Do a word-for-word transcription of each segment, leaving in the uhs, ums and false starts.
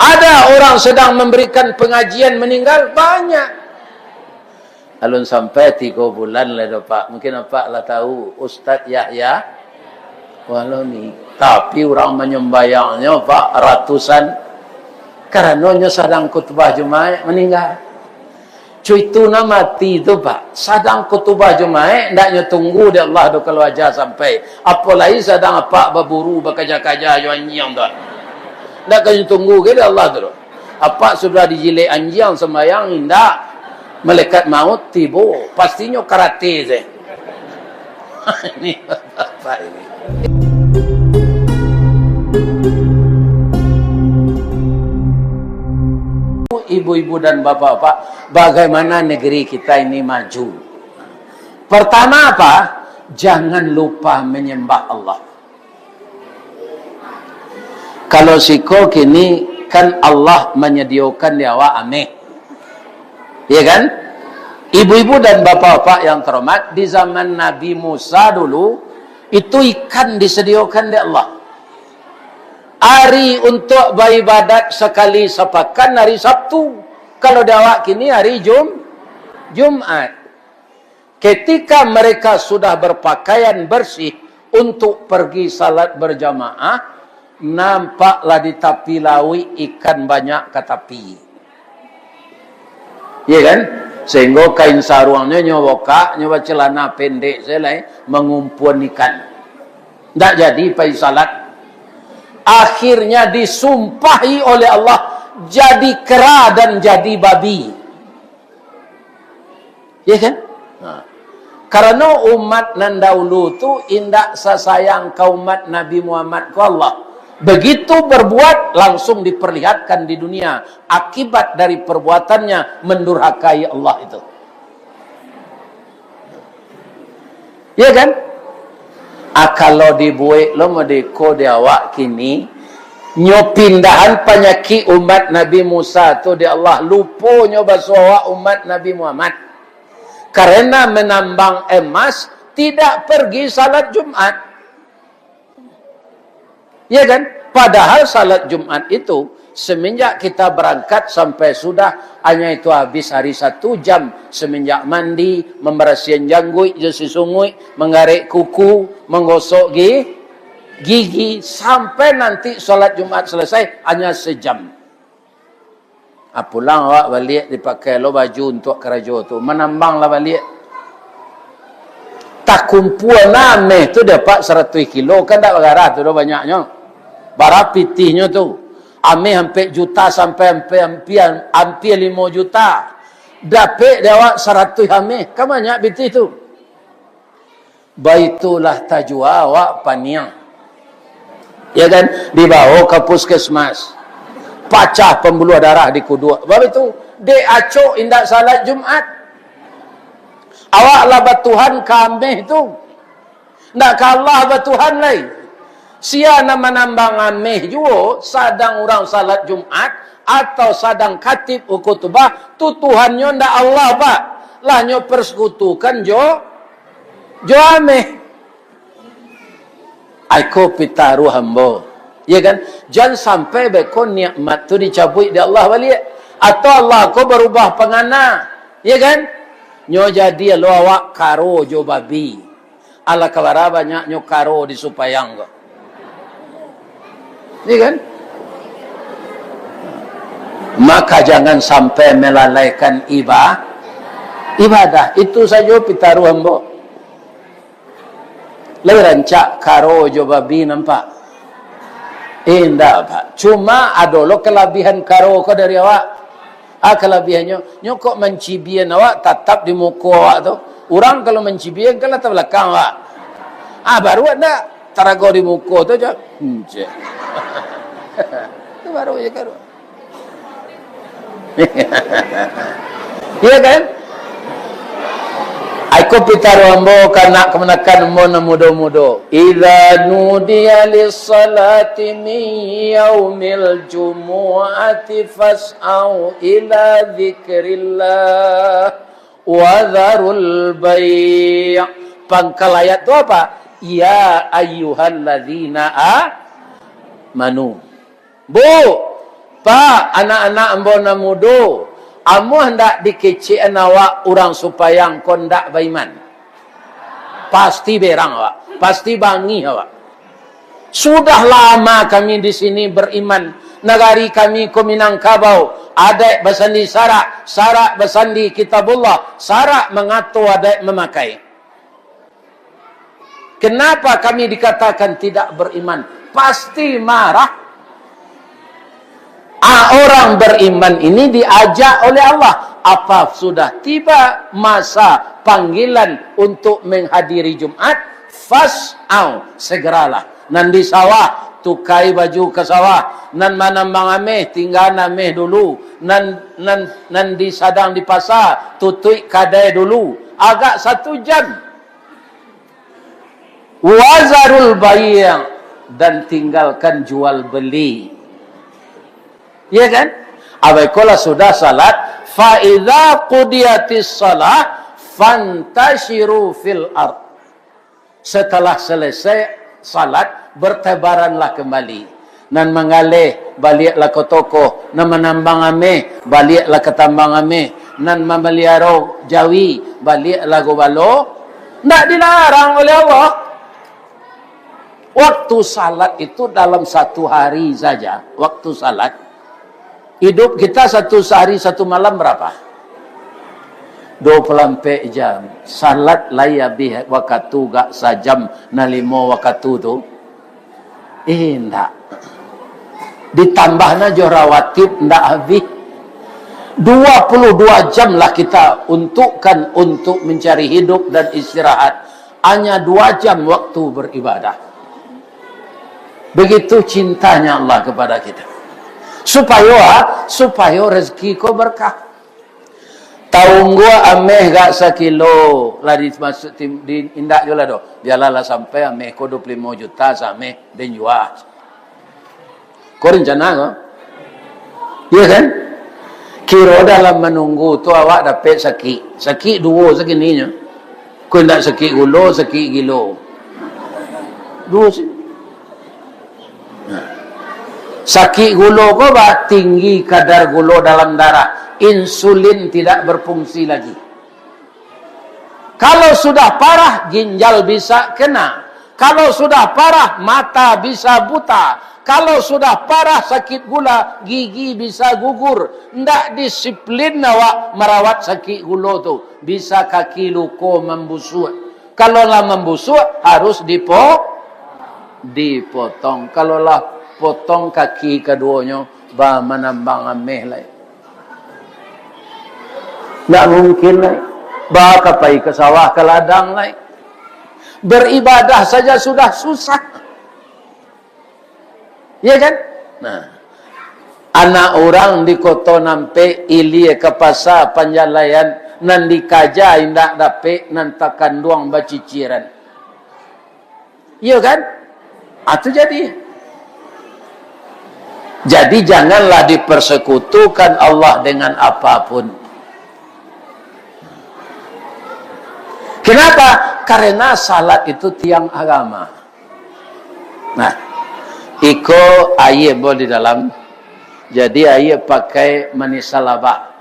Ada orang sedang memberikan pengajian meninggal, banyak. Alun sampai tigo bulan lai doh, Pak. Mungkin Apak lah tahu, Ustaz Yahya Waloni. Tapi urang manyambayangnyo, Pak, ratusan. Karano nyo sadang khutbah Jumaik, maninggal. Cuitu nan mati tu, Pak, sadang khutubah Jumaik, ndak nyo tunggu dek Allah tu kalau aja sampai. Apo lai sadang Apak baburu bakaja-kaja jo anjiang tu. Ndak ka nyo tunggu ge dek Allah tu. Apak sudah dijilek anjiang sambayang, indak. Malaikat maut tibo, pastinyo karate se. Ini bapak-bapak ini. Ibu-ibu dan bapak-bapak, bagaimana negeri kita ini maju? Pertama apa? Jangan lupa menyembah Allah. Kalau siko kini kan Allah menyediakan di awak ameh. Iya kan? Ibu-ibu dan bapak-bapak yang terhormat, di zaman Nabi Musa dulu, itu ikan disediakan dek Allah. Hari untuk baibadat sakali sapakan hari Sabtu. Kalau di awak kini hari Jum-, Jumat. Ketika mereka sudah berpakaian bersih untuk pergi salat berjamaah, nampaklah di tapi lauik ikan banyak ka tapi. Iya kan? Sehingga kain saruangnyo nyo bukak, nyo bacelana pendek sajo lai, mangumpuan ikan. Ndak jadi pai salat. Akhirnya disumpahi oleh Allah, jadi kera dan jadi babi. Ya kan? Nah. Karano umat nan dahulu tu indak sasayang ka umat Nabi Muhammad ko Allah. Begitu berbuat, langsung diperlihatkan di dunia akibat dari perbuatannya mendurhakai Allah itu. Ya kan? Ah, kalau dibuek lo modeko di awak kini, nyo pindahan panyakik umat Nabi Musa tu di Allah, lupo nyo baso awak umat Nabi Muhammad. Karena menambang emas tidak pergi salat Jumat. Ya kan? Padahal salat Jumat itu, semenjak kita berangkat sampai sudah, hanya itu habis hari satu jam. Semenjak mandi, membersihan jangguik jo sisunguik, menggarek kuku, menggosok gi-, gigi, sampai nanti salat Jumat selesai, hanya sejam. Ah, pulang awak baliak, dipakai lo baju untuak karajo tu. Manambang lah baliak. Takumpua nah ameh tu dapek saratuih kilo, kan dak bagarah tu doh banyaknyo. Bara pitihnyo tu. Ameh ampek juta sampai ampia, ampia, ampia limo juta. Dapek dek awak saratuih ameh, kan banyak pitih tu. Baitulah tajua awak paniang. Ya kan? Dibawa ka puskesmas. Pacah pembuluh darah di kuduak. Baitu, dek acok indak salat Jumat. Awak lah batuhan ka ameh tu. Ndak ka Allah batuhan lai. Sia nan manambang ameh juo, sadang urang salat Jumat, atau sadang khatib khutubah, tu Tuhannyo ndak Allah, Pak. Lah nyo persekutukan jo jo ameh. Ai ko pitaruah ambo. Ya kan? Jan sampai beko nikmat tu dicabuik dek Allah baliak. Atau Allah ko barubah pangana. Ya kan? Nyo jadi lo awak karo jo babi. Alah, kabara banyaknyo karo di Supayang ko. Ya kan? Maka jangan sampai melalaikan iba-, ibadah. Itu sajo pitaruah ambo. Lai rancak karo jo babi nampak? Eh, indak, Pak. Cuma ado lo kalabihan karo ko dari awak. Ah, kalabihannyo, nyo kok mancibian awak tatap di muko awak tu. Urang kalau mancibian kan lah tabalakang awak. Ah, baru ndak tarago di muko tu je. Hmm, cek. Tu baru je karo. Iya kan? Ai ko pitaruah ambo ka anak kamanakan ambo nan mudo-mudo. Idza nudiya lis-salati min yaumil jumu'ati fas'au ila dzikrillah wa dzarul bai'. Pangkal ayat tu apa? Ya ayyuhalladzina amanu. Bu, Pak, anak-anak ambo nan mudo, amuah ndak dikecekan awak urang Supayang ko ndak baiman? Pasti berang awak, pasti bangih awak. Sudah lama kami di sini beriman. Nagari kami ko Minangkabau, adaik basandi sarak, sarak basandi Kitabullah, sarak mangato adaik mamakai. Kenapa kami dikatakan tidak beriman? Pasti marah. Ah, orang beriman ini diajak oleh Allah. Apa sudah tiba masa panggilan untuk menghadiri Jumat? Fas'au, segeralah. Nan di sawah, tukai baju ka sawah. Nan manambang ameh, tinggaan ameh dulu. Nan, nan, nan di sadang di pasa, tutuik kadai dulu. Agak satu jam. Wazarul bai', dan tinggalkan jual beli. Ya kan? Abai kola sudah salat, fa idza qudiyatis shalah fantashiru fil ard. Setelah selesai salat, bertebaranlah kembali. Nan manggaleh, baliaklah ka toko. Nan manambang ameh, baliaklah ka tambang ameh. Nan mamaliaro jawi, baliaklah gobalo. Ndak dilarang oleh Allah. Waktu salat itu dalam satu hari saja, waktu salat. Hidup kita satu sehari, satu malam berapa? Dua puluh ampek jam. Salat lai habih wakatu gak sajam, nan limo wakatu tu? Indak. Ditambahna jo rawatib ndak habih. Dua puluh dua jam lah kita untukkan untuk mencari hidup dan istirahat. Hanya dua jam waktu beribadah. Begitu cintanya Allah kepada kita. Supayo, ah, supayo rezeki ko berkah. Taungguak ameh gak sakilo, lah dimasuk tim, di, indak juo lah doh. Bialah lah sampai ameh ko dua puluh limo juta sameh, den jua. Ko rencana ko? Iya kan? Kiro dalam manunggu tu awak dapek sakik. Sakik duo sakininyo. Ko indak sakik gulo, sakik gilo. Duo sih. Nah. Sakik gulo ko, bah, tinggi kadar gulo dalam darah. Insulin tidak berfungsi lagi. Kalau sudah parah, ginjal bisa kena. Kalau sudah parah, mata bisa buta. Kalau sudah parah sakit gula, gigi bisa gugur. Ndak disiplin awak marawat sakit gulo tu, bisa kaki luko mambusuak. Kalau lah mambusuak, harus dipo-, dipotong. Kalau lah potong kaki kaduonyo, bah manambang ameh lai. Ndak mungkin lai. Bah ka pai ka sawah, ka ladang lai. Beribadah saja sudah susah. Iya kan? Nah. Anak urang di Koto Nampek, ilia ka pasa, panjalaian, nan dikaja indak dapek, nan takanduang baciciran. Iyo kan? Ah, tu jadi. Jadi, janganlah dipersekutukan Allah dengan apapun. Kenapa? Karena salat itu tiang agama. Nah, iko aia bo di dalam. Jadi, aia pakai manis salabak.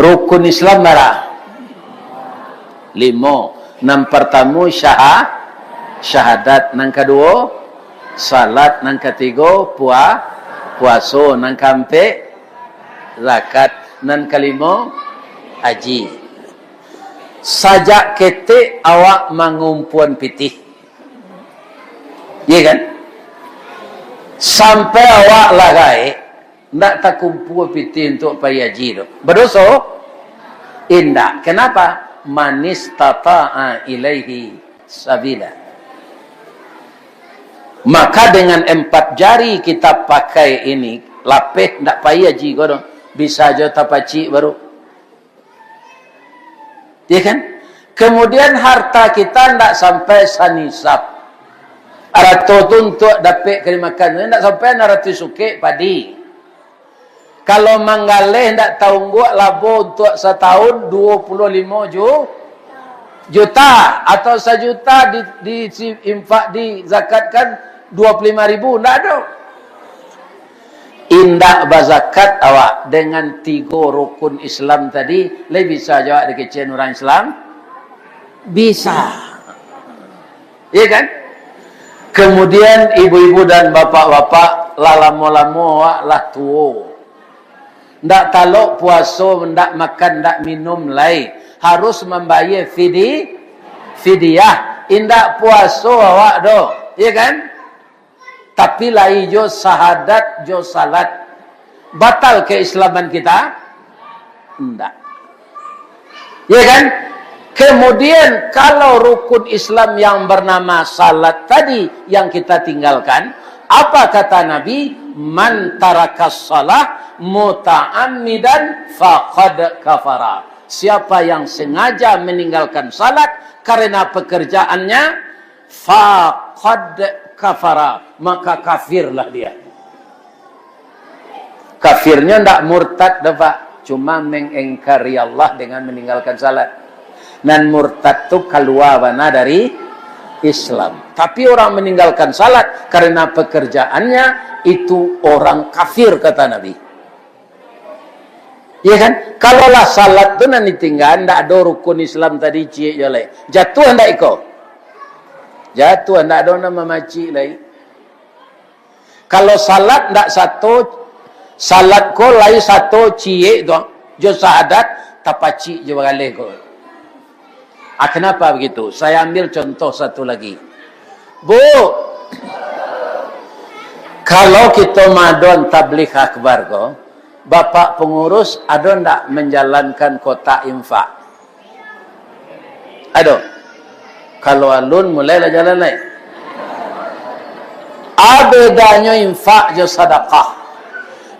Rukun Islam bara? Limo. Nan partamo syaha-, syahadat. Nan kaduo, salat. Nan katigo, pua-, puaso. Nan kaampek, zakat. Nan kalimo, haji. Sajak ketek awak mangumpuan pitih. Iya kan? Sampai awak lah gaek, ndak takumpua pitih untuak pai haji tu. Badoso? Indak. Kenapa? Manistata'a ilaihi sabila. Maka dengan empat jari kita pakai ini, lapeh ndak pai haji ko doh. Bisa jo tapacik baru. Ya kan? Kemudian harta kita ndak sampai sanisab. Arato tu untuak dapek ka dimakan, ndak sampai anam ratuih sukek padi. Kalau manggaleh ndak taungguak labo untuak satahun dua puluh limo ju-, juta atau sajuta di, di si-, infak, dizakatkan dua puluh lima ribu, ndak ado. Indak bazakat awak dengan tigo rukun Islam tadi, lai bisa jo awak dikecekan urang Islam? Bisa. Iya kan? Kemudian ibu-ibu dan bapak-bapak, lah lamo-lamo awak lah tuo. Ndak talok puaso, ndak makan, ndak minum lai. Harus mambayia fidi-, fidyah. Indak puaso awak doh. Iya kan? Tapi lai jo sahadat, jo salat. Batal keislaman kita? Indak. Ya kan? Kemudian, kalau rukun Islam yang bernama salat tadi yang kita tinggalkan, apa kata Nabi? "Man tarakas salah muta'ammidan faqad kafara." Siapa yang sengaja meninggalkan salat karena pekerjaannya, faqad kafara, maka kafirlah dia. Kafirnyo ndak murtad doh, Pak. Cuma mengingkari Allah dengan meninggalkan salat. Nan murtad tu kalua bana dari Islam. Tapi orang meninggalkan salat karena pekerjaannya, itu orang kafir, kata Nabi. Iya kan? Kalau lah salat tu nan ditinggaan, ndak ado rukun Islam tadi ciek jo lai. Jatuah ndak iko? Jatuah, ndak ado nan mamacik lai. Kalau salat ndak sato, salat ko lai sato ciek tu, jo sahadat, tapacik jo bagaleh ko. Ah, kenapa begitu? Saya ambil contoh satu lagi. Bu, kalau kito madon tabligh akbar ko, bapak pengurus ado ndak menjalankan kotak infak? Ado. Kalau alun, mulailah jalan lai. A bedanyo infak jo sadakah.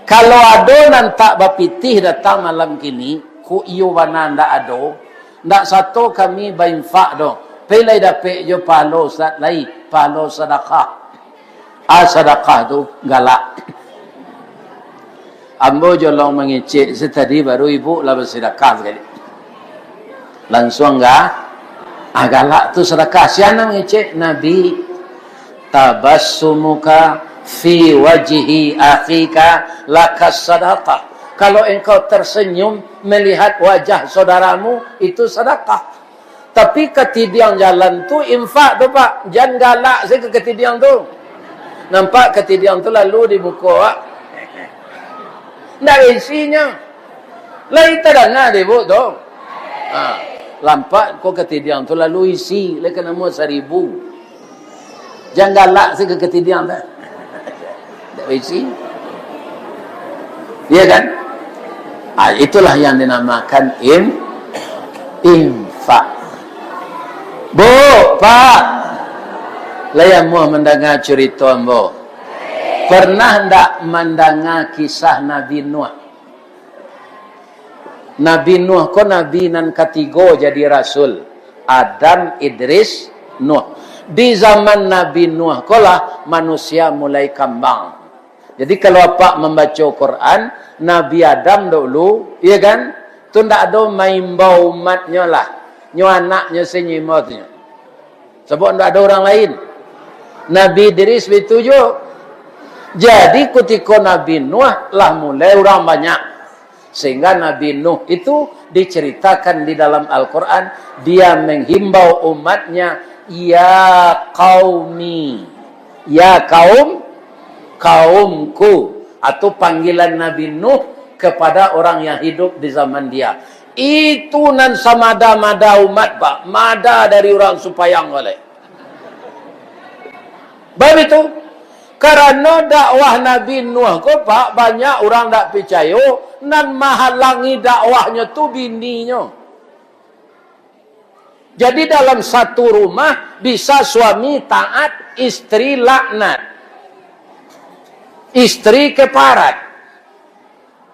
Kalau ado nan tak bapitih datang malam kini, ko iyo bana ndak ado, ndak sato kami bainfak doh. Pai lai dapek jo pahalo ustaz lai, pahalo sadakah. Ah, sadakah tu galak. Ambo jolong mangecek se tadi, baru ibu lah basadakah sakali. Langsuang ga-, ah, galak tu sadakah. Sia nan mangecek, Nabi, "Tabassumuka fi wajhi akhika lakas sadakah." Kalau engkau tersenyum melihat wajah saudaramu, itu sadakah. Tapi katidiang jalan tu infak tu, Pak. Jan galak se ka katidiang tu. Nampak katidiang tu lalu di muko awak. Ndak isinyo. Lai tadanga dek ibu tu. Ha. Lampak ko katidiang tu lalu isi, lai ka namuah saribu. Jan galak se ka katidiang tu. Ndak isi. Iya kan? Ah, itulah yang dinamakan im-, infak. Bu, Pak, lai amuah mandanga curito ambo? Pernah ndak mandanga kisah Nabi Nuh? Nabi Nuh ko nabi nan katigo jadi rasul. Adam, Idris, Nuh. Di zaman Nabi Nuh ko lah manusia mulai kambang. Jadi, kalau apak mambaco Quran, Nabi Adam dulu, iya kan, tu ndak ado maimbau umatnyo lah. Nyo anaknyo se nyo imbau tu nyo. Sabab ndak ado urang lain. Nabi Idris baitu juo. Jadi, kutiko Nabi Nuh lah mulai urang banyak. Sehingga Nabi Nuh itu diceritakan di dalam Al-Quran, dia menghimbau umatnya, "Ya qaumi, ya kaum, kaumku," atau panggilan Nabi Nuh kepada orang yang hidup di zaman dia. Itu nan samada-mada umat, Pak, mada dari urang Supayang baleh. Baitu, karano dakwah Nabi Nuh ko, Pak, banyak urang dak picayo, nan mahalangi dakwahnyo tu bininyo. Jadi, dalam satu rumah bisa suami taat, istri laknat, istri keparat.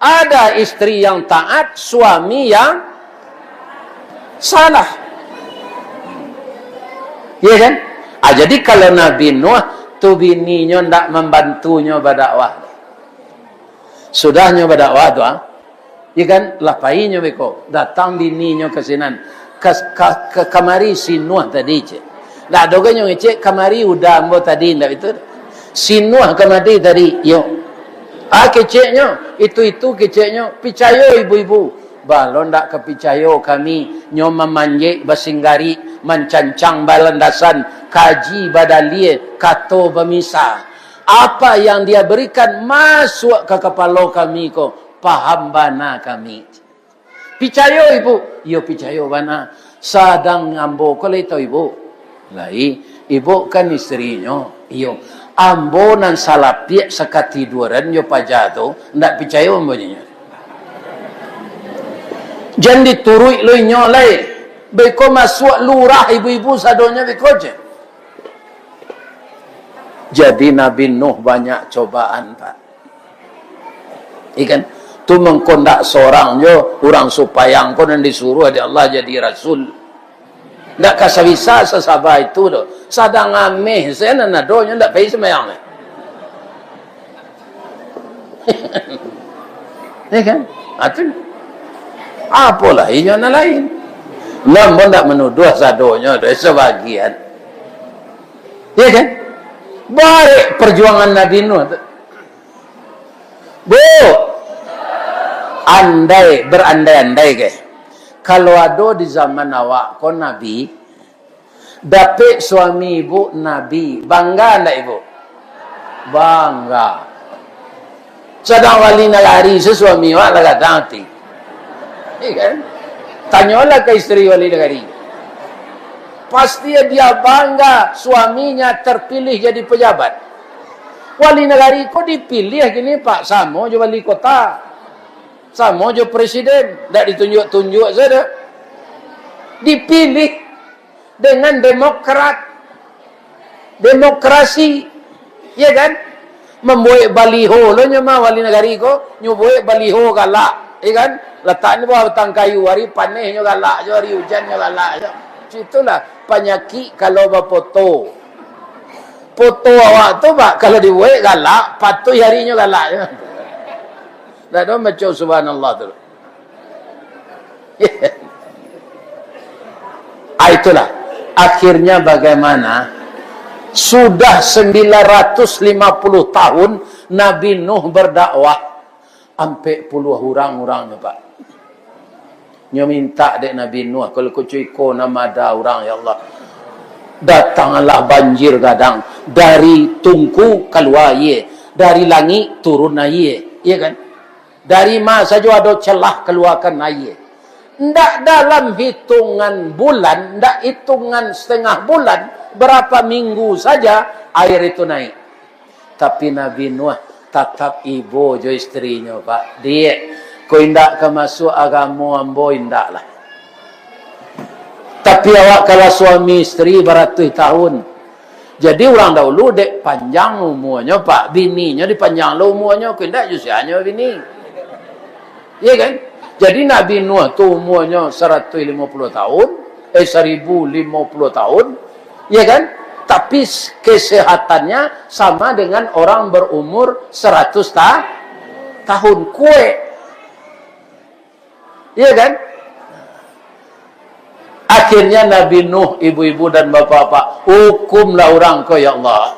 Ada istri yang taat, suami yang salah. Iya kan? Ah, jadi kalau Nabi Nuh tu bininyo ndak mambantunyo badakwah. Sudahnyo badakwah tu, ah, iya kan, lah painyo beko, datang bininyo ka sinan. Ka, ka, ka, kamari si Nuh tadi, cek. Ndak ado kan nyo ngecek, "Kamari uda ambo tadi," ndak itu. "Si Nuh kamari tadi, yo." Ah, keceknyo, itu-itu keceknyo. Picayo ibu-ibu. Bah, lo ndak ka picayo kami, nyo mamanjek basinggarik, mancancang balandasan, kaji badalie, kato bamisa. Apa yang dia berikan masuak ka kapalo kami ko, paham bana kami. Picayo ibu? Iyo, picayo bana. Sadang ambo ko lai tau ibu. Lai, ibu kan istrinyo. Iyo. Ambo nan salapiak sakatiduran jo paja tu, ndak picayo ambo jo inyo. Jan dituruik lo inyo lai. Beko masuak lurah ibu-ibu sadonyo beko je. Jadi Nabi Nuh banyak cobaan, Pak. Ikan tu mangko ndak sorang jo urang Supayang ko nan disuruah dek Allah jadi rasul. Ndak ka sabisa sasaba itu doh. Sadang ameh se nan ado nyo ndak pai sumbayang lai. Ya kan? Atu. Apolah inyo nan lain. Nan pun ndak manuduah sadonyo doh, sabagian. Ya kan? Barek perjuangan Nabi Nuh tu. Bu, andai, berandai-andai ke, kalau ado di zaman awak ko nabi, dapek suami ibu nabi, bangga ndak ibu? Bangga. Sadang wali nagari se suami awak lah gadang ati. Iya kan? Tanyolah ka isteri wali nagari. Pasti dia bangga suaminya terpilih jadi pejabat. Wali nagari ko dipilih kini, Pak, samo jo wali kota. Samo jo presiden, ndak ditunjuk-tunjuk sajo. Dipilih dengan demokrat, demokrasi, ya kan? Mambuek baliho lo nyo mah wali nagari ko, nyo buek baliho galak, ya kan? Latak di bawah batang kayu, hari paneh nyo galak jo, hari ujan nyo galak jo. Situlah panyakik kalau bapoto. Poto awak tu, Pak, kalau dibuek galak, patuih hari nyo galak jo. Ndak ado baco subhanallah tu. Ah, itulah. Akhirnya bagaimana? Sudah sembilan ratus lima puluh tahun Nabi Nuh berdakwah, ampek puluah urang urangnyo, Pak. Nyo mintak dek Nabi Nuh, kalau kucu iko nama ada urang, ya Allah. Datanglah banjir gadang, dari tungku kalua aie, dari langik turun aie, iya kan? Dari ma sajo ado celah, kaluakan aie. Ndak dalam hitungan bulan, ndak hitungan setengah bulan, berapa minggu saja air itu naik. Tapi Nabi Nuh tatap ibo jo isterinyo, Pak. Diak, ko indak ka masuak agamo ambo, indaklah. Tapi awak kalah suami isteri baratuih tahun. Jadi urang dahulu dek panjang umuanyo, Pak, bininyo dipanjang lo umuanyo, ko indak jo sianyo bini. Iya kan? Jadi Nabi Nuh tu umuanyo saratuih limo puluah tahun, eh, saribu limo puluah tahun, iya kan? Tapi s-, kesehatannya sama dengan orang berumur seratus ta-, tahun, kuek. Iya kan? Akhirnya Nabi Nuh, ibu-ibu dan bapak-bapak, "Hukumlah urang ko, ya Allah.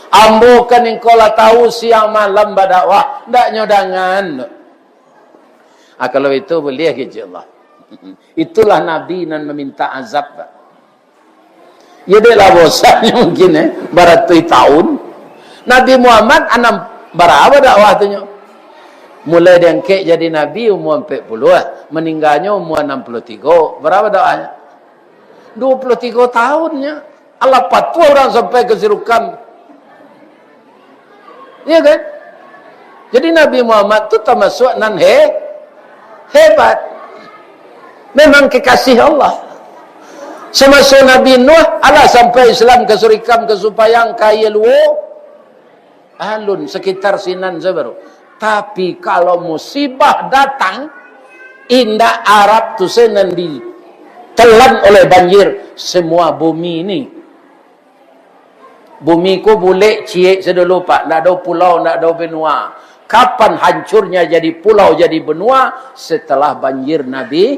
Ambo kan engkau lah tahu siang malam badakwah, ndak nyo dangan." Ah, kalau itu boleh, kecek Allah. Itulah Nabi nan meminta azab, Pak. Ya, dek lah bosannyo mungkin, eh, baratuih tahun. Nabi Muhammad anam, barapa dakwah tu nyo? Mulai diangkek jadi nabi umua ampek puluah, maningganyo umua anam puluah tigo. Barapa dakwahnyo? Duo puluah tigo tahunnyo. Alah patuah urang sampai ka Sirukam. Iya kan? Jadi Nabi Muhammad tu tamasuak nan he-, hebat. Memang kekasih Allah. Samaso Nabi Nuh, alah sampai Islam ka Surikam, ka Supayang, ka Aia Luo. Alun, sekitar sinan saja baru. Tapi kalau musibah datang, indak Arab tu se nan ditelan oleh banjir, semua bumi ini. Bumi ko bulek ciek sadulu, Pak. Ndak ado pulau, ndak ado benua. Kapan hancurnya jadi pulau, jadi benua? Setelah banjir Nabi,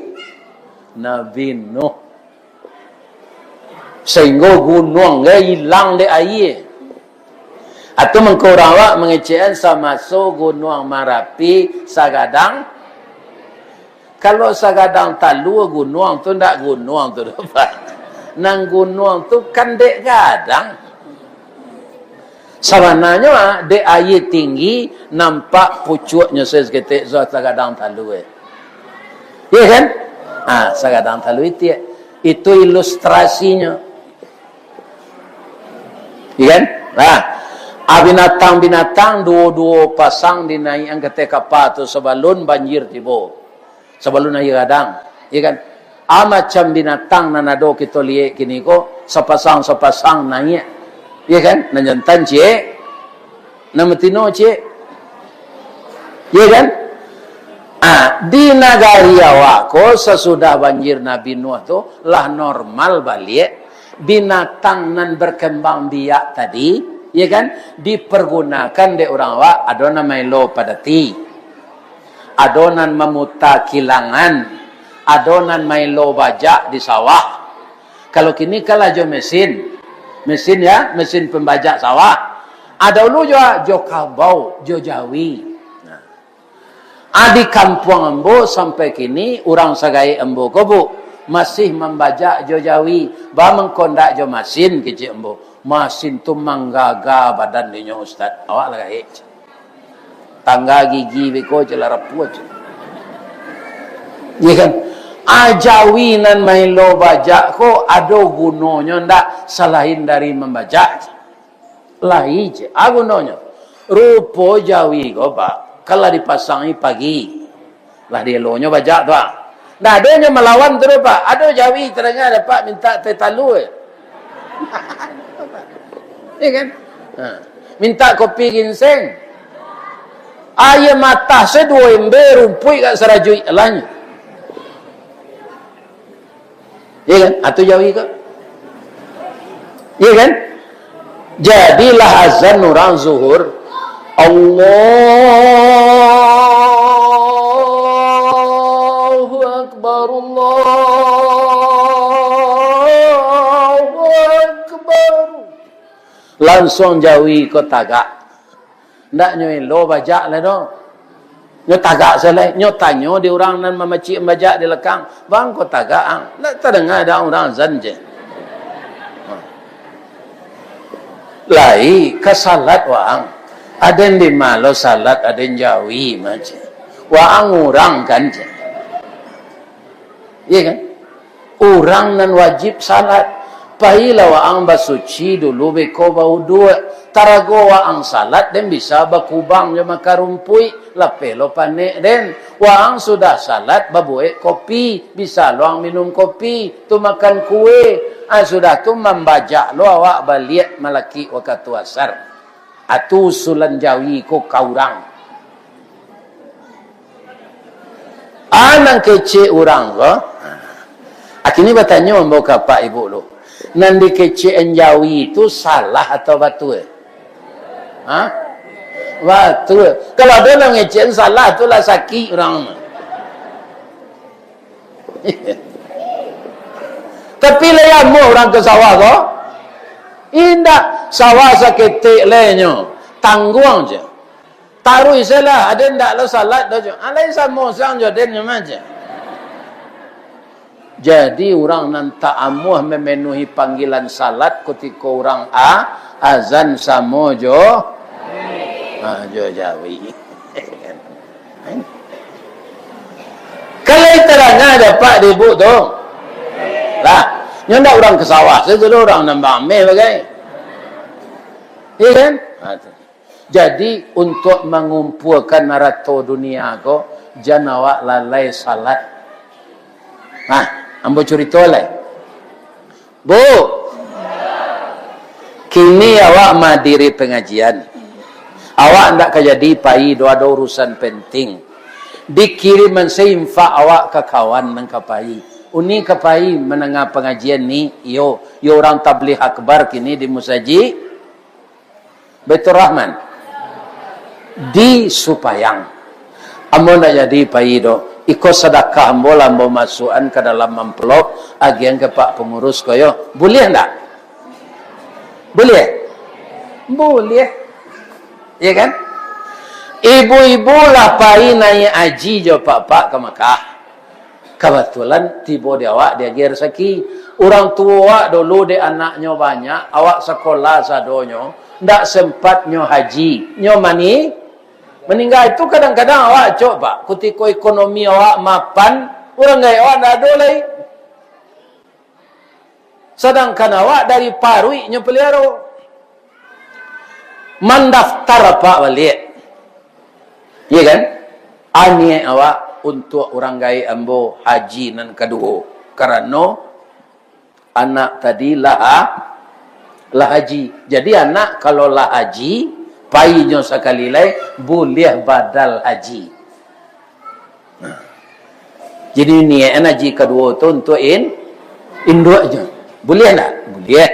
Nabi Nuh. Sehingga gunuang ge ilang dek aia. Atau mangko urang awak mangecekan samaso Gunuang Marapi sagadang. Kalau sagadang talua gunuang tu ndak gunuang tu doh, Pak. Nan gunuang tu kan dek gadang. Sabananyo, ah, dek aia tinggi, nampak pucuaknyo saketek, so sagadang talua. Iya kan? Ah, sagadang talua itiak. Itu ilustrasinyo. Iya kan? Nah, ah, binatang-binatang duo-duo pasang dinaiakan ka ateh kapa tu sabalun banjir tibo. Sabalun aia gadang, iya kan? Ah, macam binatang nan ado kito liek kini ko, sapasang-sapasang naiak. Iya kan? Nan jantan ciek, nan batino ciek. Iya kan? Ah, di nagari awak ko, sasudah banjir Nabi Nuh tu, lah normal baliak. Binatang nan berkembang biak tadi, iya kan, dipergunakan dek urang awak, ado nan maelo padati, ado nan mamuta kilangan, ado nan maelo bajak di sawah. Kalau kini kan lah jo mesin. Mesin, ya, mesin pembajak sawah. Ado dulu jo, jo kabau, jo jawi. Nah. Ah, di kampuang ambo sampai kini, urang sagaek ambo ko, Bu, masih mambajak jo jawi. Ba mangko ndak jo masin, kecek ambo. Masin tu manggaga badan dinyo, Ustaz. Awak lah gaek. Tangga gigi beko je lah rapuah je. Iya kan? Ah, jawi nan maelo bajak ko ado gunonyo ndak salain dari mambajak? Lai je. Ah, gunonyo. Rupo jawi ko, Pak, kan lah dipasangi pagi. Lah dielonyo bajak tu, ah. Ndak ado nyo malawan tu doh, Pak. Ado jawi tadanga dapek mintak teh talua. Iya kan? Ha. Mintak kopi ginseng. Aia matah saduo ember rumpuik ka sarajuik alanyo. Iya kan? Atau jawi ko. Iya kan? Jadilah azan urang zuhur. Allahu Akbar, Allahu Akbar. Lansuang jawi ko tagak. Ndak nyo elo bajak lai doh. Nyo tagak se lai. Nyo tanyo di urang nan mamacik bajak di lakang, "Bang, ko tagak ang?" Ndak tadanga dek ang urang azan je. Lai ka salat waang. Aden di ma lo salat, aden jawi mah je. Waang urang kan je. Iya kan? Urang nan wajib salat, pailah waang basuci dulu, beko bauduak. Tarago waang salat, den bisa bakubang jo makan rumpuik, lapeh lo panek den. Waang sudah salat, babuek kopi, bisa lo ang minum kopi, tu makan kue. Ah, sudah tu mambajak lo awak baliak malakik wakatu asar. Atu usulan jawi ko ka urang. Ah, nan kecek urang ko. Ah, kini batanyo ambo ka apak ibuk lu. Nan dikecekan jawi tu salah atau batua? Ha? Batua. Kalau ado nan ngecekan salah tu lah sakik urang. Tapi lai amuah urang ka sawah ko? Indak, sawah saketek lai nyo. Tangguang je. Taruih se lah, aden ndak lo salat doh, jo. Alai samo siang jo den nyo mah, jo. Jadi, urang nan tak amuah mamenuhi panggilan salat kutiko urang a-, azan samo jo, ha, jo jawi. Kalau tadanga dapek di ibuk tu. Lah, nyo ndak urang ka sawah sajo, urang nan bameh bagai. Iya kan? Ha, tu. Jadi, untuak mangumpuakan arato dunia ko, jan awak lalai salat. Nah, ambo curito lai. Bu, kini awak madiri pangajian. Awak ndak ka jadi pai doh, ado urusan penting. Dikiriman se infak awak ka kawan nan ka pai. Uni ka pai mandanga pangajian ni, iyo, iyo urang tabligh akbar kini di musajik. Baiturrahman. Di Supayang. Ambo ndak jadi pai doh. Iko sadakah ambo lah ambo masuakan ka dalam amplop, agiahan ka pak pangurus ko yo. Buliah ndak? Buliah? Buliah. Ya kan? Ibu-ibu lah pai naiak haji jo apak-apak ka Makkah. Kabatulan tibo di awak diagiah rasaki. Urang tuo awak dulu dek anaknyo banyak, awak sakolah sadonyo, ndak sempat nyo haji. Nyo mani-, maningga itu kadang-kadang awak acok, Pak. Kutiko ekonomi awak mapan, urang gaek awak ndak ado lai. Sadangkan awak dari paruik nyo paliaro. Mandaftar apak baliak. Iya kan? Aniak awak untuak urang gaek ambo haji nan kaduo. Karano anak tadi lah, lah haji. Jadi anak kalau lah haji, painyo sakali lai, buliah badal haji. Nah. Jadi niaik haji kaduo tu untuak in-, induaknyo. Buliah ndak? Buliah.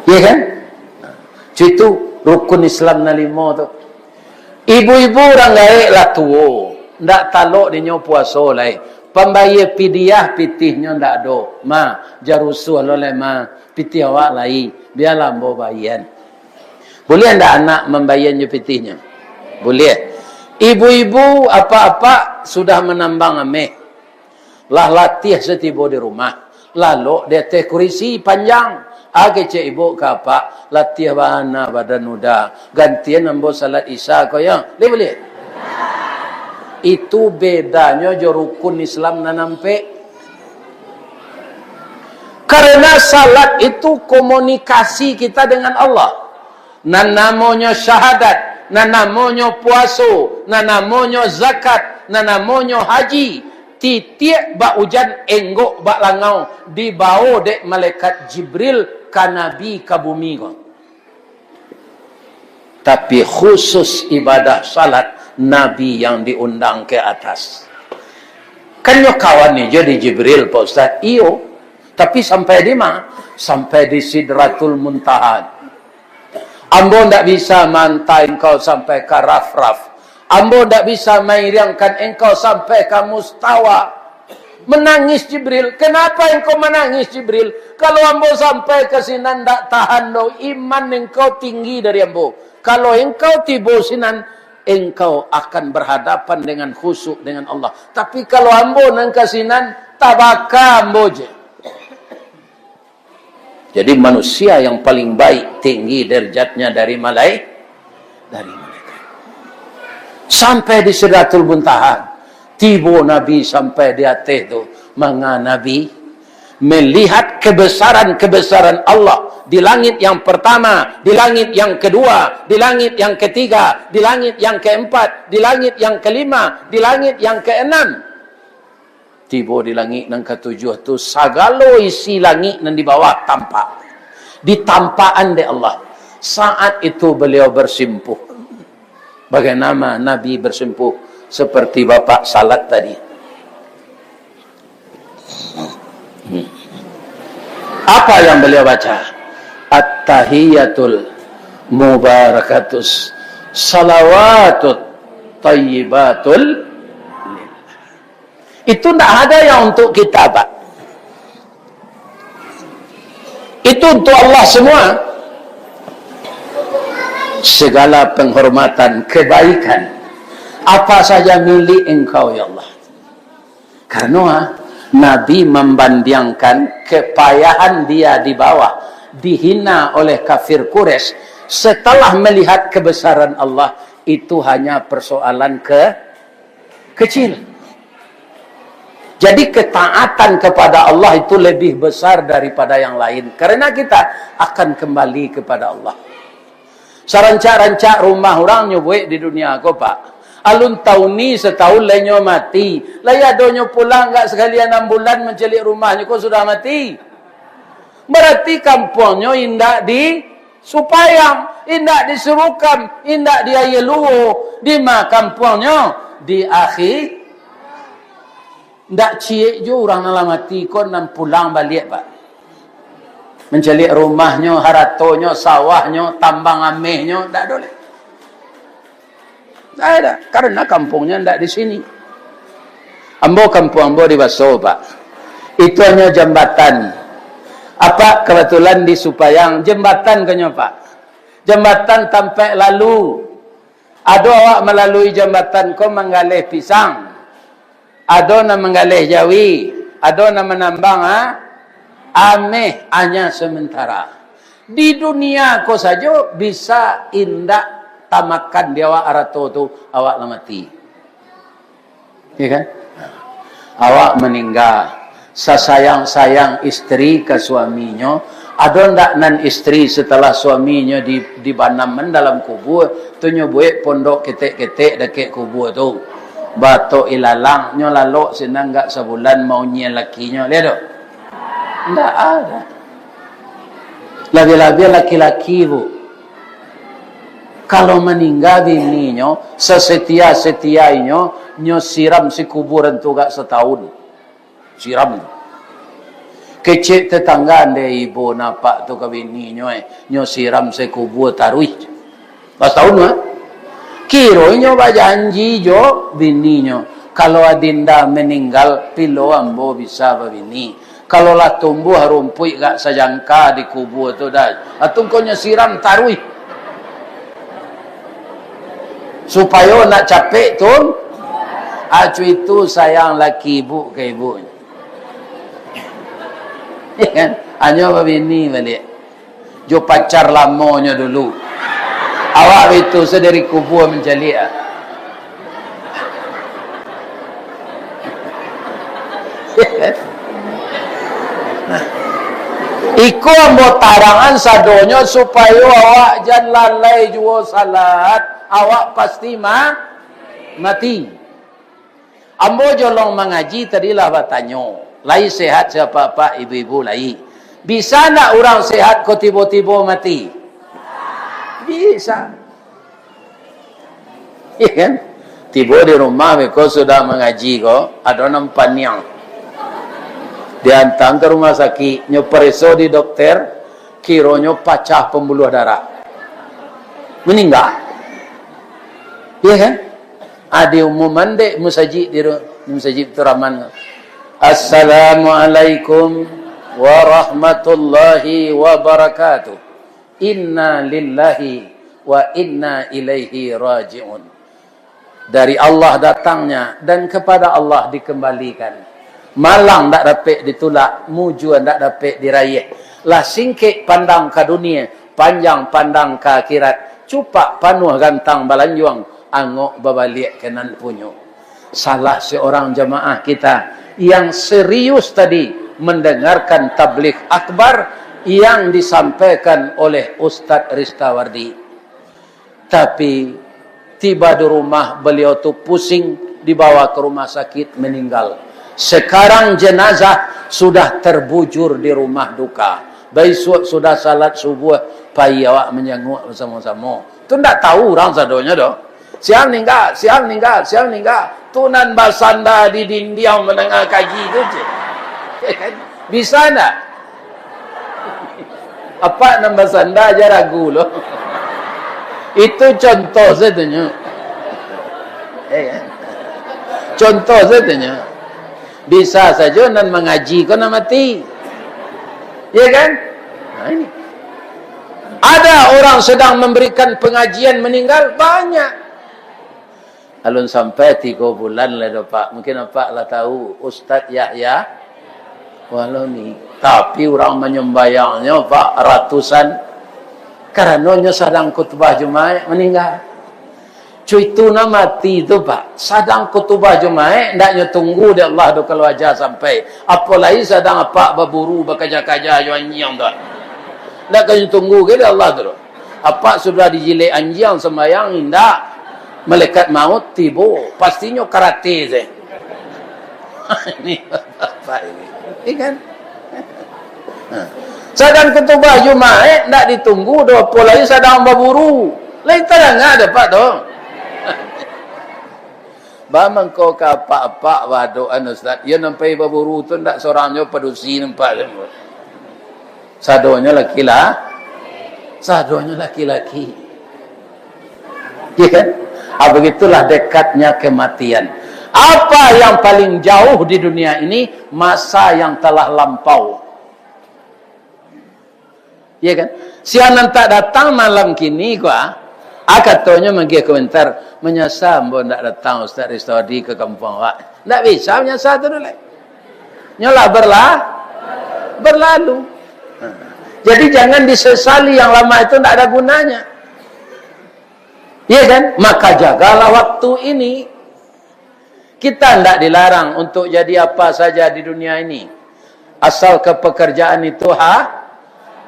Iya kan? Nah. Itu rukun Islam nan limo tu. Ibu-ibu urang gaek lah tuo, ndak talok dinyo puaso lai. Pambayia pidiah pitihnyo ndak ado. Ma, jan rusuah lo lai, ma. Pitih awak lai, bialah ambo bayia. Buliah ndak anak mambayia jo pitihnyo? Buliah. Ibu-ibu, apak-apak sudah manambang ameh. Lah latiah satibo di rumah. Lalok di ateh kurisi panjang. A kecek ibu ka apak, latiah bana badan uda. Gantian ambo salat Isya ko yo. Lai buliah? Itu bedanyo jo rukun Islam nan ampek. Karena salat itu komunikasi kita dengan Allah. Nan namonyo syahadat, nan namonyo puaso, nan namonyo zakat, nan namonyo haji, titiak bak ujan, enggok bak langau, dibawo dek malaikat Jibril ka Nabi ka bumi ko. Tapi khusus ibadah salat, Nabi yang diundang ke atas. Kan nyo kawan jo di Jibril, Pak Ustaz? Iyo. Tapi sampai di ma? Sampai di Sidratul Muntaha. Ambo ndak bisa maanta engkau sampai ka Rafraf. Ambo ndak bisa mairiangkan engkau sampai ka Mustawa. Menangis Jibril. "Kenapa engkau menangis, Jibril? Kalau ambo sampai ka sinan ndak tahan doh, iman engkau tinggi dari ambo. Kalau engkau tibo sinan, engkau akan berhadapan dengan khusyuk dengan Allah. Tapi kalau ambo nan ka sinan, tabaka ambo je." Jadi manusia yang paling baik, tinggi derajatnya dari malai-, dari malaikat. Sampai di Sidratul Muntaha, tibo Nabi sampai di ateh tu, manga Nabi melihat kebesaran-kebesaran Allah di langit yang pertama, di langit yang kedua, di langit yang ketiga, di langit yang keempat, di langit yang kelima, di langit yang keenam. Tibo di langik nan katujuah tu, sagalo isi langik nan di bawah tampak. Ditampakan dek Allah. Saat itu beliau bersimpuh. Bagaimana Nabi bersimpuh seperti Bapak salat tadi? Apa yang beliau baca? At-tahiyatul mubarakatus salawatut tayyibatul. Itu ndak ada yang untuk kita, Pak. Itu untuk Allah semua. Segala penghormatan, kebaikan, apa saja milik Engkau, ya Allah. Karena Nabi membandiangkan kepayahan dia di bawah, dihina oleh kafir Quraisy, setelah melihat kebesaran Allah, itu hanya persoalan ke-, kecil. Jadi, ketaatan kepada Allah itu lebih besar daripada yang lain. Karena kita akan kembali kepada Allah. Sarancak-rancak rumah urang nyo buek di dunia ko, Pak. Alun tauni, satahun lai nyo mati. Lai adonyo pulang gak sakali anam bulan mancaliak rumahnyo ko sudah mati. Berarti kampuangnyo indak di Supayang, indak di Surukam, indak di Aia Luo, di ma kampuangnyo? Di akhi-, ndak ciek juo urang nan lah mati ko nan pulang baliak, Pak. Mancaliak rumahnyo, haratonyo, sawahnyo, tambang amehnyo, ndak ado lai. Ndak ada, karena kampuangnyo ndak di sini. Ambo, kampuang ambo di Baso, Pak. Itu hanyo jambatan. Apak kebetulan di Supayang, jambatan kanyo, Pak. Jambatan tampek lalu. Ado awak malalui jambatan ko manggaleh pisang, ado nan manggaleh jawi, ado nan manambang, ah, ameh, hanya sementara. Di dunia ko sajo bisa indak tamakan di awak arato tu, awak lah mati. Ya kan? Awak maningga, sasayang-sayang istri ka suaminyo, ado ndak nan istri setelah suaminyo di, dibanaman dalam kubua, tu nyo buek pondok ketek-ketek dakek kubua tu? Batok ilalang, nyo lalok sinan gak sabulan maunyian lakinyo, liek tu? Ndak ada. Labiah-labiah laki-laki, Bu. Kalau maningga bininyo, sasetia-setia inyo, nyo siram sikubua tu gak satahun. Siram tu. Kecek tetangga, ndeh ibo napak tu ka bininyo, eh, nyo siram sikubua taruih. Pas tahun tu, eh. Kiro inyo bajanji jo bininyo, kalau adinda maninggal, pilo ambo bisa babini. Kalau lah tumbuah rumpuik gak sajangka di kubua tu, dah. Atungkonyo siram taruih. Supayo nak capek tun. Acu itu sayang laki ibu ka ibu. Ya kan? Hanyo babini baliak. Jo pacar lamonyo dulu. Awak itu sadari kubua mancaliak, ah. Nah. Iko ambo tarangan sadonyo supayo awak jan lalai juo salat, awak pasti ma-, mati. Ambo jolong mangaji tadi lah batanyo, lai sehat sia apak-apak, ibu-ibu lai? Bisa ndak urang sehat ko tibo-tibo mati? Bisa. Iya kan? Tibo di rumah beko sudah mangaji ko, ado nan paniang. Diantang ka rumah sakik, nyo pareso di dokter, kironyo pacah pambuluah darah. Maningga. Iya kan? Ah, diumuman dek musajik di ru-, di musajik Abdurrahman. "Assalamualaikum warahmatullahi wabarakatuh. Inna lillahi wa inna ilaihi raji'un." Dari Allah datangnya dan kepada Allah dikembalikan. Malang ndak dapek ditulak, mujua ndak dapek dirayeh. Lah singkek pandang ka dunia, panjang pandang ka akhirat. Cupak panuah gantang balanjuang, angok babaliak ka nan punyo. Salah seorang jamaah kita yang serius tadi mendengarkan tabligh akbar yang disampaikan oleh Ustadz Ristawardi. Tapi, tiba di rumah, beliau tu pusing, dibawa ke rumah sakit, meninggal. Sekarang jenazah sudah terbujur di rumah duka. Baisuak sudah salat subuh, pai awak manjanguk basamo-samo. Tu ndak tahu urang sadonyo doh. Sia maningga, sia maningga, sia maningga. Tu nan basanda di dindiang mandanga kaji tu, ceh. Bisa ndak? Apak nan basanda aja ragu lo. Itu contoh sajo nyo. Eh, kan? Contoh sajo nyo. Bisa sajo nan mangaji ko nan mati. Ya kan? Nah, ini. Ada orang sedang memberikan pengajian meninggal, banyak. Alun sampai tigo bulan lai doh, Pak. Mungkin Apak lah tahu, Ustadz Yahya Waloni. Tapi urang manyambayangnyo, Pak, ratusan. Karano nyo sadang khutbah Jumaik, maningga. Cuitu nan mati tu, Pak, sadang khutbah Jumaik, ndak nyo tunggu dek Allah doh kalau aja sampai. Apolai sadang Apak baburu bakaja-kaja jo anjiang tu. Ndak ka nyo tunggu ge dek Allah tu doh. Apak sudah dijilek anjiang sambayang, indak. Malaikat maut tibo, pastinyo karate se. Ini bapak ini. Iya kan? Ha. Sadang khutbah Jumaik, ndak ditunggu doh, apolai sadang baburu. Lai tadanga dek Apak tu. Ba mangko ka apak-apak badoan, Ustaz. Iyo nan pai baburu tu ndak sorang nyo padusi nampak tu. Sadonyo laki-la-, sadonyo laki-laki. Iya kan? Ah, begitulah dekatnya kematian. Apa yang paling jauh di dunia ini? Masa yang telah lampau. Iya kan? Sia nan tak datang malam kini ko, ah, ah, katonyo magiah komentar, "Manyasa ambo ndak datang, Ustaz Ristawadi, ka kampuang awak." Ndak bisa manyasa tu doh lai. Nyo lah berla-, berlalu. Jadi jangan disesali, yang lama itu ndak ada gunanya. Iya kan? Maka jagalah waktu ini. Kita ndak dilarang untuk jadi apa saja di dunia ini, asalkan pekerjaan itu ha-,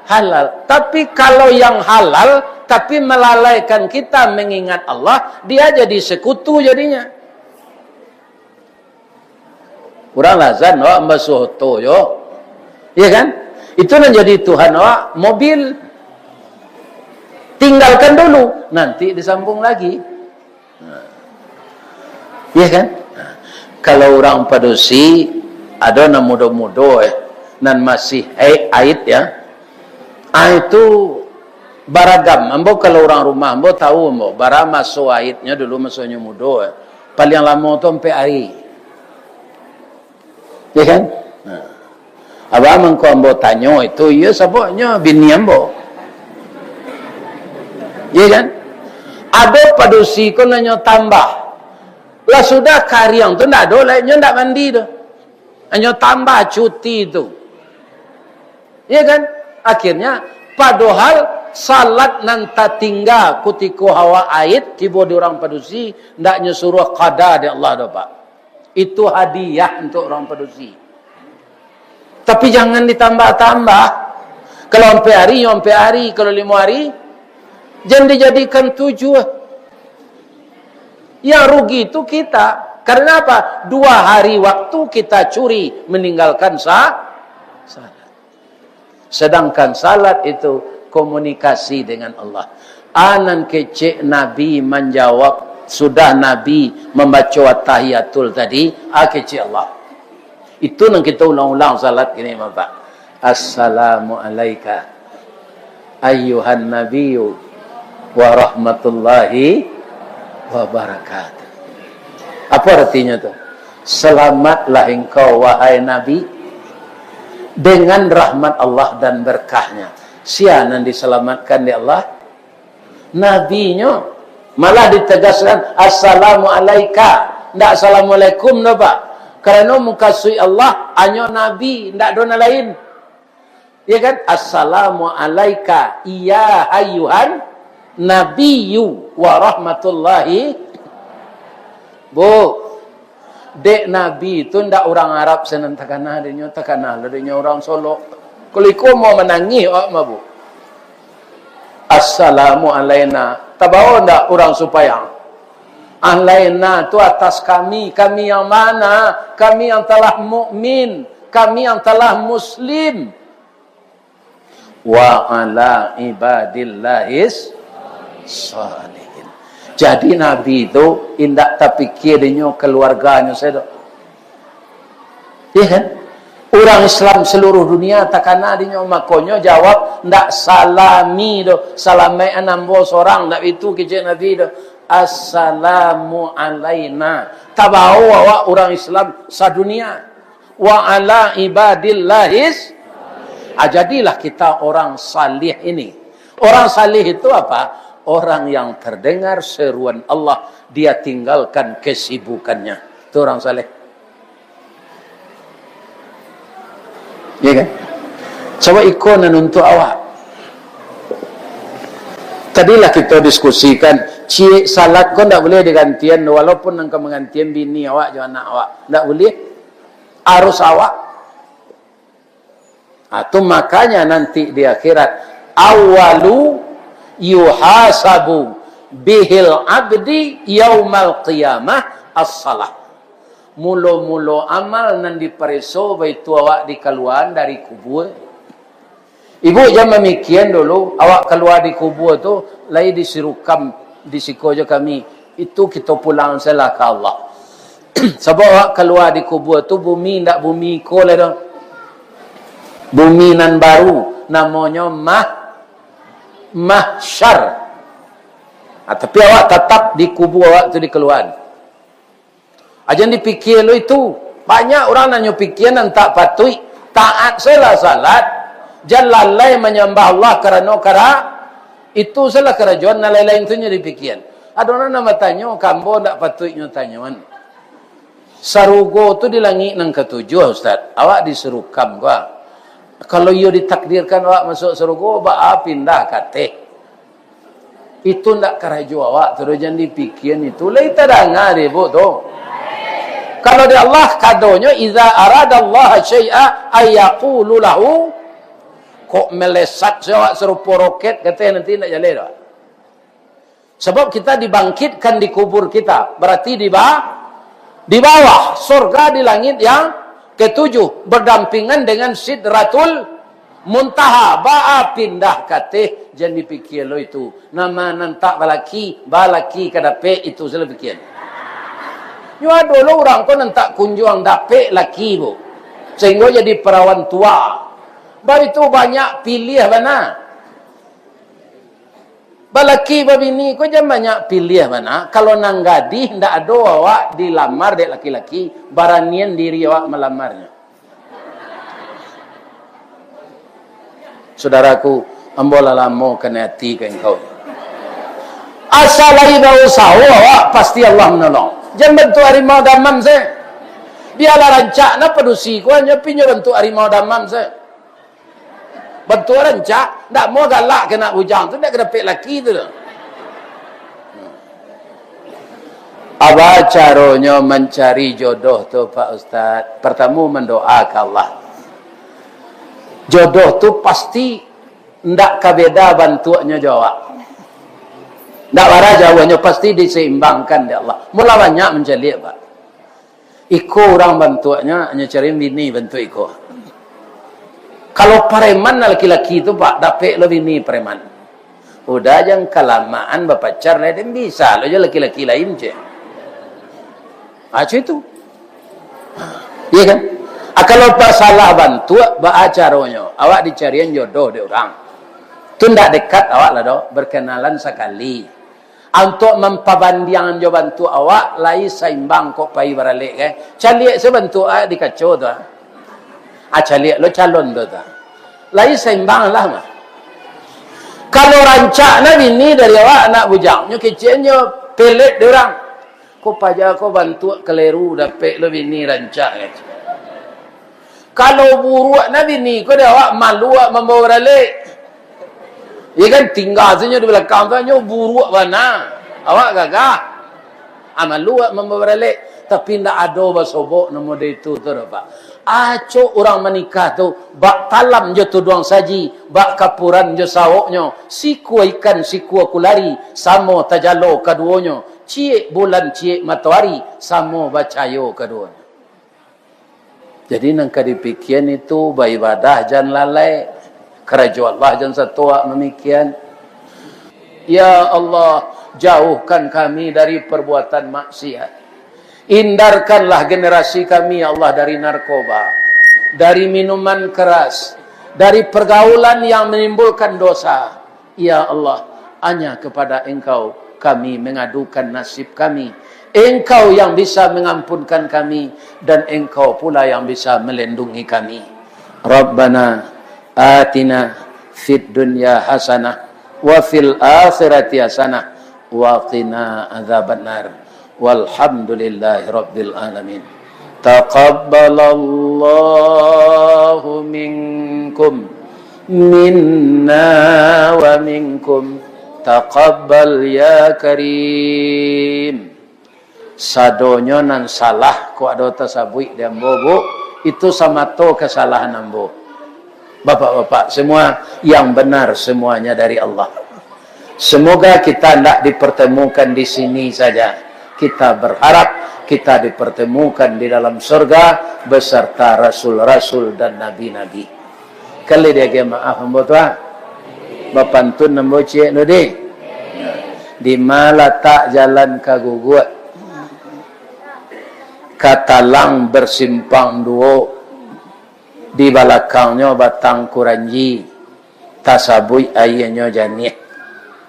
halal. Tapi kalau yang halal, tapi melalaikan kita mengingat Allah, dia jadi sekutu jadinya. Urang lah azan, awak mambasuah oto jo. Iya kan? Itu nan jadi Tuhan awak, mobil. Tinggalkan dulu, nanti disambung lagi. Nah. Iya kan? Nah. Kalau urang padusi, ado nan mudo-mudo, eh, nan masih haid, haid, ya. Ah, itu baragam. Ambo kalau urang rumah, ambo tahu ambo, bara maso haidnyo dulu, masonyo mudo, eh. Paling lamo tu ampek hari. Ya kan? Nah. Abah mangko ambo tanyo itu, iyo, sababnyo bini ambo. Ya kan? Ado padusi ko nanyo tambah. Lah sudah kariang tu ndak ado lai, nyo ndak mandi tu. Hanyo tambah cuti tu. Ya kan? Akhirnya, padahal salat nan tatingga kutiko hawa haid tibo di urang padusi, ndak nyo suruah qada dek Allah doh, Pak. Itu hadiah untuk urang padusi. Tapi jangan ditambah-tambah. Kalau ampek hari, yo ampek hari. Kalau limo hari, jangan dijadikan tujuh. Yang rugi itu kita. Karena apa? Dua hari waktu kita curi meninggalkan sa-, salat. Sedangkan salat itu komunikasi dengan Allah. A nan kecek Nabi manjawab, sudah Nabi mambaco At-Tahiyatul tadi, a kecek Allah. Itu nan kita ulang-ulang salat kini, Bapak. "Assalamu alaika ayyuhan nabiyyu wa rahmatullahi wa barakatuh." Apa artinya tu? "Selamatlah engkau, wahai Nabi, dengan rahmat Allah dan berkahnya." Sia nan diselamatkan dek Allah? Nabinyo. Malah ditegaskan, "Assalamu alaika." Ndak "Assalamualaikum" doh, Pak. Karano mukasuik Allah hanyo Nabi, ndak ado nan lain. Ya kan? "Assalamu alaika ya ayyuhan nabiyyu wa rahmatullahi." Bu, dek Nabi tu ndak urang Arab sanan takana dek nyo, takana lo dek nyo urang Solok. Kalau iko mau manangih awak mah, Bu. "Assalamu alaina." Tabawo ndak urang Supayang? "Alaina" tu atas kami. Kami yang mana? Kami yang telah mukmin, kami yang telah muslim. "Wa ala ibadillahis shalihin." Jadi Nabi tu indak tapikia dinyo keluarganyo sajo. Iya kan? Urang Islam seluruh dunia takana dinyo, makonyo jawab ndak "Salami" doh, "Salamaik an ambo sorang," ndak itu kecek Nabi doh. "Assalamu alaina." Tabawo awak urang Islam sadunia. "Wa ala ibadillahis." Ah, jadilah kita orang salih ini. Orang salih itu apa? Orang yang terdengar seruan Allah, dia tinggalkan kesibukannya. Itu orang saleh. Ya kan? Coba iko nan untuk awak. Tadilah kita diskusikan, ciek salat ko ndak boleh digantian, walaupun nan ka manggantian bini awak jo anak awak. Ndak boleh. Harus awak. Ah, tu makanya nanti di akhirat, "Awwalu yuhasabu bihil abdi yaumal qiyamah as-salah." Mulo-mulo amal nan dipareso baitu awak dikaluaan dari kubua. Ibu jan mamikian dulu, awak kalua di kubua tu, lai disirukam di siko jo kami. Itu kito pulang sajolah ka Allah. Sabab awak kalua di kubua tu, bumi indak bumi iko lai doh. Bumi nan baru, namonyo mah-, mahsyar. Ah, tapi awak tatap di kubua awak tu dikaluaan. Ajan dipikia lo itu. Banyak urang nan nyo pikia nan tak patuik. Taat sajolah salat. Jan lalai manyambah Allah karano kara-, itu salah karajoan, nan lain-lain tu nyo dipikian. Ado urang nan batanyo, ka ambo ndak patuik nyo tanyoan. Sarugo tu di langik nan katujuah, Ustaz. Awak disuruh kam ko. Kalau iyo ditakdirkan awak masuak sarugo, baa pindah ka ateh? Itu ndak karajo awak tu doh, jan dipikian itu. Lai tadanga dek ibu tu. Kalau di Allah kadonyo, "Iza aradallaha syai'a ayyaqulu lahu," kok melesat se awak sarupo roket, kato nanti ndak jaleh doh. Sabab kita dibangkitkan di kubur kita, berarti di ba-, di bawah, sorga di langit yang ketujuh, berdampingan dengan Sidratul Muntaha, baa pindah ka ateh, jan dipikia lo itu. Nama nan tak balaki, balaki ka dapek, itu salah pikia. Nyo ado lo urang ko nan tak kunjuang dapek laki, Bu. Sehingga jadi perawan tua. Baitu banyak piliah bana. Balaki babini ko jan banyak piliah bana. Kalau nan gadih ndak ado awak dilamar dek laki-laki, baranian diri awak malamarnyo. Saudaraku, ambo lah lamo kanai ati ka engkau. Asa lai bausaho awak, pasti Allah manolong. Jan bantuak harimau damam se. Bialah rancak na padusi ko, hanyo pinyo bantuak harimau damam se. Bantuak rancak, ndak mau galak ka anak bujang tu, ndak ka dapek laki tu doh. Apa caronyo mancari jodoh tu, Pak Ustaz? Pertamo, mandoa ka Allah. Jodoh tu pasti ndak ka beda bantuaknyo jo awak. Ndak bara jauahnyo, pasti diseimbangkan dek Allah. Mula banyak mancaliak, Pak. Iko urang bantuaknyo, hanyo cari bini bantuak iko. Kalau pareman laki-laki tu, Pak, dapek lo bini pareman. Udah jan kalamaan bapacar lai, den bisa lo jo laki-laki lain, cek. Ah, cek itu. Iya kan? Ah, kalau masalah bantuak, baa caronyo? Awak dicarian jodoh dek urang. Tu ndak dekat awak lah doh, berkenalan sakali. Untuak mampabandiangan jo bantuak awak, lai saimbang kok pai baralek, eh. Caliak se bantuak awak di kaco tu, ah. Ah, caliak lo calon tu, tu. Lai saimbang lah mah. Kalau rancak na bini dari awak, anak bujangnyo keceknyo pelet dek urang. Ko paja ko bantuak kaleru, dapek lo bini rancak, eh. Kalau buruak na bini ko dek awak, malu awak mambawa baralek. Iya kan, tingga sajo di balakang tu, nyo buruak bana. Awak gagah. Ah, malu awak mambawa baralek. Tapi ndak ado basobok namo dek itu tu doh, Pak. Acok urang manikah tu, bak talam jo tuduang saji, bak kapuran jo sawoknyo, sikua ikan, sikua kulari, samo tajalo kaduonyo, ciek bulan, ciek matoari, samo bacayo kaduonyo. Jadi, nan ka dipikian itu, baibadah jan lalai, karajo Allah jan sato awak mamikian. Ya Allah, jauhkan kami dari perbuatan maksiat. Hindarkanlah generasi kami, ya Allah, dari narkoba, dari minuman keras, dari pergaulan yang menimbulkan dosa. Ya Allah, hanya kepada Engkau kami mengadukan nasib kami. Engkau yang bisa mengampunkan kami, dan Engkau pula yang bisa melindungi kami. Rabbana atina fid dunya hasanah, wa fil akhirati hasanah, wa qina adzabannar. Walhamdulillahi rabbil alamin. Taqabbalallahu minkum, minna wa minkum. Taqabbal ya Karim. Sadonyo nan salah, kok ado tasabuik di ambo, Bu, itu samato kasalahan ambo. Bapak-bapak semua, yang benar semuanya dari Allah. Semoga kita ndak dipertemukan di sini saja. Kita berharap kita dipertemukan di dalam surga beserta rasul-rasul dan nabi-nabi. Kali diagiah maaf ambo tu, ah. Bapantun ambo ciek tu, di. Di ma latak jalan ka Guguak? Ka talang bersimpang duo. Di balakangnyo batang kuranji, tasabuik aianyo janiah.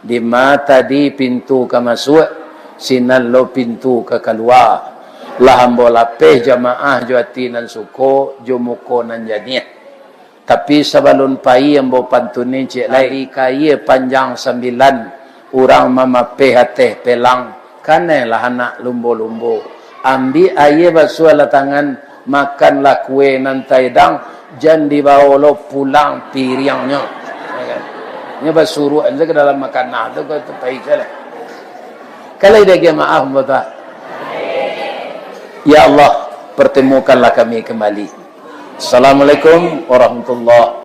Di ma tadi pintu ka masuak, sinan lo pintu ka kalua. Lah ambo lapeh jamaah jo ati nan suko, jo muko nan janiah. Tapi sabalun pai ambo pantuni ciek lai, di kayie panjang sambilan, urang mamapeh ateh pelang, kanailah anak lumbo-lumbo. Ambiak aia basuahlah tangan, makanlah kue nan taidang, jan dibawo lo pulang piriangnyo. Ya kan? Nyo basuruak sajo ka dalam makanah tu, ka tu pai sajolah. Kalau dia maaf, ambo tu. Ya Allah, pertemukanlah kami kembali. Assalamualaikum warahmatullahi